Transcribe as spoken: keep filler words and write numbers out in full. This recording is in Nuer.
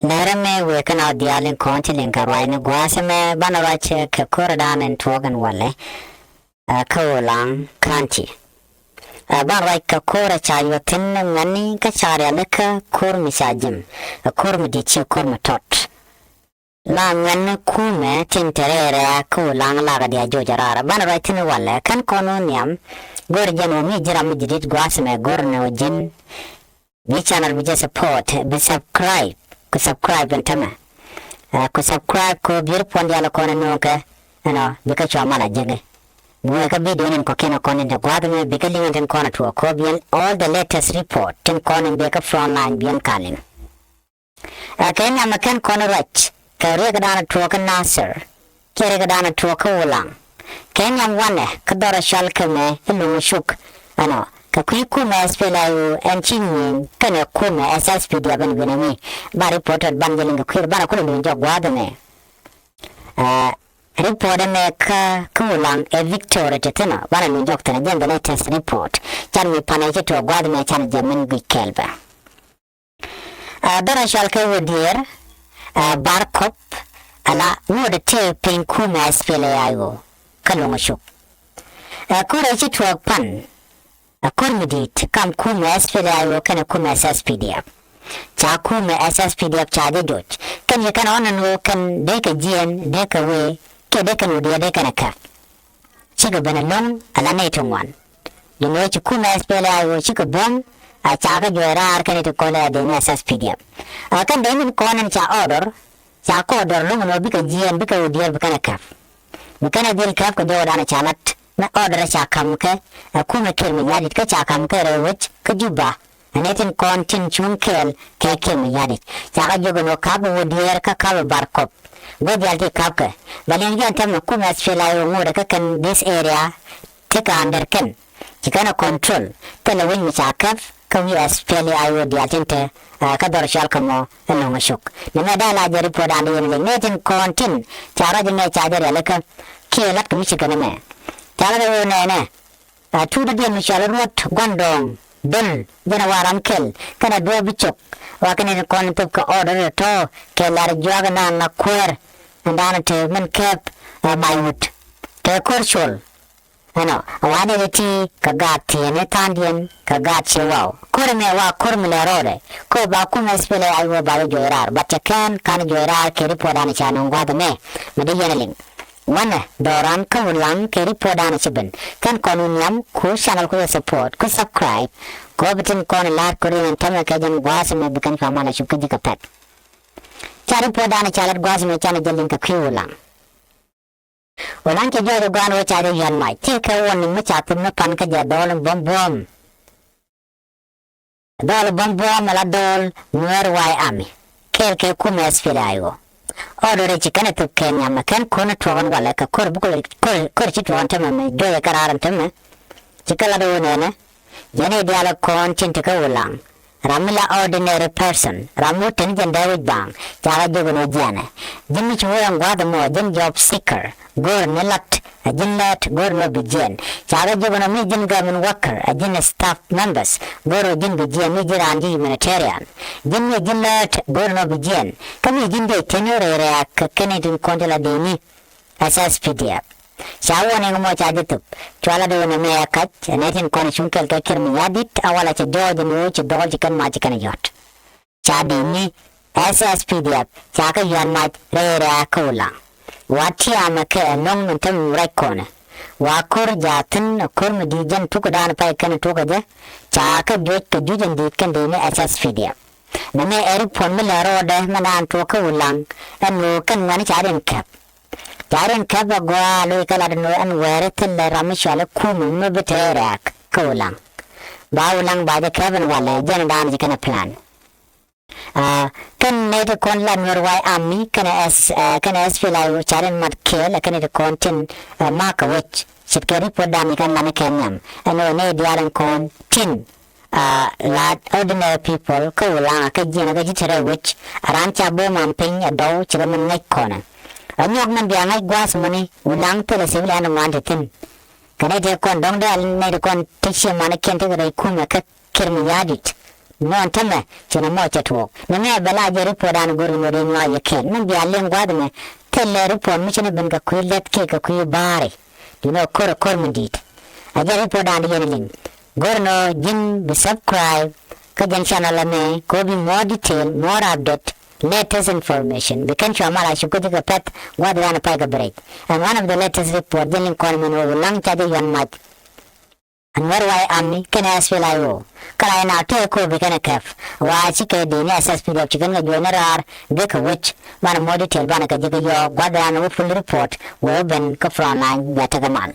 Lɛr ɛmɛ wëë kɛn a diaal in kɔn ti liŋ kɛ ruacni gua̱a̱th ɛmɛ banɛ ruac kɛ ko̱r dan in tuɔɔk in walɛ. Ɛ, kä Ulaŋ County. Ɛ, banɛ ruac kɛ ko̱r ɛ ca yuɔth thi̱n ŋuɛ̈tni kä ca rialikä ko̱r mi ca ji̱m. Ɛ, ko̱r mi di̱t ci ko̱r mi tɔt. La ŋuɛ̈tni kumɛ tin te rɛɛrɛ kä Ulaŋ lakɛ diaal joc raar. Banɛ ruac thi̱n walɛ kɛn kɔn wä nhiam. Go̱r jɛn wä mi ji̱ ram mi ji̱ di̱t gua̱a̱th ɛmɛ go̱r ni wä ji̱n. Bi channel bi jɛ support, bi subscribe, ku subscribe in tämɛ. Ɛ, ku subscribe ku bier puɔn diaal kɔn in nööŋkɛ, you know, bikɛ cua mal a jek. Bi wee kä video in kɔ̱kiɛn kɔn in te gua̱a̱th ɛmɛ, bikɛ liŋ in tin kɔn a tuɔɔk kɔ biɛn all the latest report, tin kɔn in bikɛ front line biɛn ka liŋ. Ɛ, kɛ nhiam ɛ kɛn kɔn ruac, kɛ riɛk dan tuɔɔk kä Nasir. Cɛ riɛk dan tuɔɔk kä Ulaŋ. Kɛ nhiam wanɛ kä dhɔr a cɔal kɛ mɛ i̱ Luŋ Cuk. Ɛnɔ kɛ kui̱ kumɛ S P L A I O ɛn ci nyieny kɛnɛ kumɛ S S P D F ɛn wi̱nɛ mi. Ba report ɔt ban jɛ liŋ kɛ kui̱ banɛ kulɛ luny jɔk gua̱a̱th ɛmɛ. Ɛ, report ɛmɛ kä, kä Ulaŋ ɛ Victoria ti thi̱n ɔ banɛ luny jɔk thi̱n ɛ jɛn the latest report. Can mi panɛ ci tuɔɔk gua̱a̱th ɛmɛ can jɛ min guic kɛɛl bɛ. Ɛ, dhɔr a cɔal kɛ Wodier, ɛ, Bar Kop, ala ŋot a tëë piny kumɛ S P L A I O kä Luŋ Cuk. Ɛ, ko̱r ɛ ci tuɔɔk pan, ɛ, ko̱r mi di̱i̱t kam kumɛ S P L A I O kɛnɛ kumɛ S S P D F. Ca kumɛ S S P D F ca jɛ joc. Kɛn yɛ kɛn ɣɔn ɛn ɣöö kɛn dee kɛ jiɛɛn, dee kɛ wee, kiɛ dee kɛn Wodier dee kɛn ɛ kɛp. Cikɛ ben ɛlɔ̱ŋ ala nɛy ti ŋuan. Duŋ ëë ci kumɛ S P L A I O cikɛ buɔ̱m, a ca kɛ juɔc raar kɛn ti kɔn ɛ dee ni S S P D F. A kɛn dee min kɔn ɛn ca order, ca kɛ order lo̱ŋ ɛn ɣöö bikɛ jiɛɛn bikɛ Wodier bi kɛn ɛ kɛp. Bi kɛn ɛ dhil kɛp kɛ jɔwdan ca lat, mɛ order ca ka̱m kɛ, ɛ kumɛ Kiir Mayardit kä ca ka̱m kɛ rɛy wec kä Juba. Ɛn ɛ tin kɔn tin cuŋ kɛɛl kɛ Kiir Mayardit. Ca kɛ jiök ɛn ɣöö ka̱pkɛ Wodier kä ka̱pkɛ Bar Kop. Gua̱th diaal ti ka̱pkɛ. Bɛ liŋ jɔn tɛmɛ kumɛ S P L A I O ŋotdɛ kä kɛn this area. Tekɛ under kɛn. Ci kɛn ɛ control. Thilɛ wec mi ca kɛp kä wi̱i̱ S P L A I O diaal tin te, ɛ, kä dhɔr cɔal kɛ mɔ ɛ Luŋ Cuk. Nɛmɛ dee la jɛ report an di yɛn liŋ. Nɛ tin kɔn tin ca ruac ɛmɛ ca jɛ rialikä. Kiɛ lat kɛ mi ci kɛn ɛmɛ. Ca lat ɛ ɣöö nɛnɛ. A tuut a diɛn mi cɔal i̱ Ruɔt Gua̱ndɔɔŋ Döl, jɛn a wa ram kɛl kɛnɛ duɔ̱ɔ̱p bi cok. Wa kɛn in kɔn in thop kɛ order tɔ̱ kɛ lar juak in naan la kuäär in daan te min kɛp, ɛ, Maiwut. Te ko̱r col. Ɛnɔ a wa dee ti kɛ gaat thieen i̱ tha̱a̱ŋdiɛn kɛ gaat ciɛ waw. Ko̱r ɛmɛ wa ko̱r mi lɛ rɔɔdɛ. Ko̱r ba kum S P L A I O ba jɛ juɔc raar. But cɛ kɛn kan juɔc raar kɛ report an ca nɔŋ gua̱th ɛmɛ. Mi dee yɛn a liŋ. Wanɛ dhɔran kä Wulaŋ kɛ report danɛ ci ben. Kɛn kɔn wä nhiam ku channel ku yɛ support ku subscribe. Kɔ bi tin kɔn la̱r ku rin ɛn tämɛ kɛ jɛn gua̱a̱th ɛmɛ bi kɛn cua mal a cup kä ji̱ kɛ pɛk. Ca report danɛ ca lät gua̱a̱th ɛmɛ canɛ jɛ liŋ kɛ kui̱ Wulaŋ. Wulaŋ cɛ juɔc ɛ gua̱a̱n wä ca jɛ yɔ̱a̱n mac ti kɛ wä ni mi ca thum ni pan kä jɛ dhɔl in buɔ̱m buɔ̱m. Dhɔl buɔ̱m buɔ̱m ala dhɔl Nuɛr White Army kɛɛl kɛ kumɛ S P L A I O. Order ci kɛn a thop kɛ nhiam ɛ kɛn kun tuɔk in walɛ kɛ ko̱r bi ko̱r, ko̱r, ko̱r ci tuɔk in tämɛ mi juɔyɛ kɛ raar in tämɛ. Ci kɛ lat wä nɛnɛ. Jɛn i̱ diaal ɛ kɔn tin ti kä Wulaŋ. Ram mi la ordinary person, ram mi wä ten jɛn dee wi̱c baaŋ, ca kɛ jiök in wä jiɛnɛ. Ji̱n mi ci wä ɛn gua̱a̱th ɛmɔ, ji̱n job seeker. Go̱o̱r ni lat, a ji̱n lät, go̱o̱r ni bi jiɛn. Ca kɛ jiök ɛn ɔ mi ji̱n government worker, a ji̱n staff members, go̱o̱r ɔ ji̱n bi jiɛn, mi ji̱n raan ji̱ humanitarian. Ji̱n mi ji̱n lät, go̱o̱r ni bi jiɛn. Kä mi ji̱n dee teni rɛy rɛ̈ɛ̈k kɛ kɛn i̱ tin kɔn ti la dee ni. S S P D F. Ca warning mɔ ca jɛ thop. Cua la dee wä ni mɛ kac, ɛn ɛ tin kɔn cuŋ kɛl kɛ Kiir Mayardit, a wala cɛ jɔɔc ni wä ci dhɔl ci kɛn ma ci kɛn yɔt. Ca dee ni S S P D F ca kɛ yuan mac rɛy rɛ̈ɛ̈k kä Wulaŋ. Wa tiamɛ kɛ ɛlɔ̱ŋ min te mi rɛc kɔnɛ. Wa ko̱r jaathin ɛ ko̱r mi di jɛn tuk dan pay kɛn tuk ɛ jɛ. Ca kɛ juɔc kɛ juɔc ɛn di̱i̱t kɛn dee ni S S P D F. Mɛ mɛ ɛri puɔn mi lɛ rɔɔdɛ mɛ naan tuɔk kä Wulaŋ. Ɛn ɣöö kɛn ŋuani ca riɛn kɛp. Ca riɛn kɛp ɛ gɔaa loc kɛ lat ɛn ɣöö ɛn wɛɛri thilɛ ram mi cɔal ɛ kumɛ mi bi te rɛɛk kä Wulaŋ. Ba Wulaŋ ba jɛ kɛp ɛn walɛ jɛn dan ci kɛn ɛ plan. Aa, kɛn nɛy ti kɔn la Nuɛr White Army kɛnɛ S, aa, kɛnɛ S P L A I O ca rin mat kɛɛl, aa, kɛnɛ ti kɔn tin, aa, makä wec. Ce̱tkɛ report dan i̱ kɛn mani kɛn nhiam. Ɛn ɣöö nɛy diaal in kɔn tin, aa, la ordinary people kä Wulaŋ kä jiɛn kä ji̱ te rɛy wec. Aa, raan ca bo̱o̱ man piny ɛ dɔw ci rɛ min ŋäc kɔnɛ. Ɛ nyɔk min bia ŋäc gua̱a̱th mani Wulaŋ thilɛ civilian ŋuan ti thi̱n. Kɛ nɛy ti kɔn dɔ̱ŋ dee nɛy ti kɔn ti ciɛ mani kiɛn ti kɛ rɛy kumɛ kä Kiir Mayardit. Nɔn tämɛ ci nɔmɔ cɛ tuɔɔk. Nɛ mɛ bɛ la jɛ report dan go̱r ni mɔ dee nyuak yɛ kɛn. Mɛ bia liŋ gua̱th mɛ thilɛ report mi ci ni ben kɛ kui̱ lɛth kɛ kɛ kui̱ ba̱a̱ri. Di nɔ ko̱r ko̱r mi di̱i̱t. A jɛ report dan di yɛn liŋ. Go̱r nɔ ji̱n bi subscribe kä jɛn channel ɛmɛ kɛ bi more detail, more update, latest information. Bi kɛn cua mal a ci kuthi kɛ pɛth gua̱th dan pay kɛ bi rɛc. And one of the latest report jɛn liŋ kɔn mɛn wä bi laŋ ca jɛ yuan mac. Ɛn Nuer White Army kɛnɛ S P L A I O. Kä la inɔ tëë ko̱o̱p bi kɛnɛ kɛp. Wa cikɛ dee ni S S P D F ci kɛn kɛ juɔ̱c ni raar dee kɛ wec. Banɛ more detail banɛ kɛ ji̱ kɛ yɔɔk gua̱th dan wä full report wä wä ben kä front line bia tekɛ mal.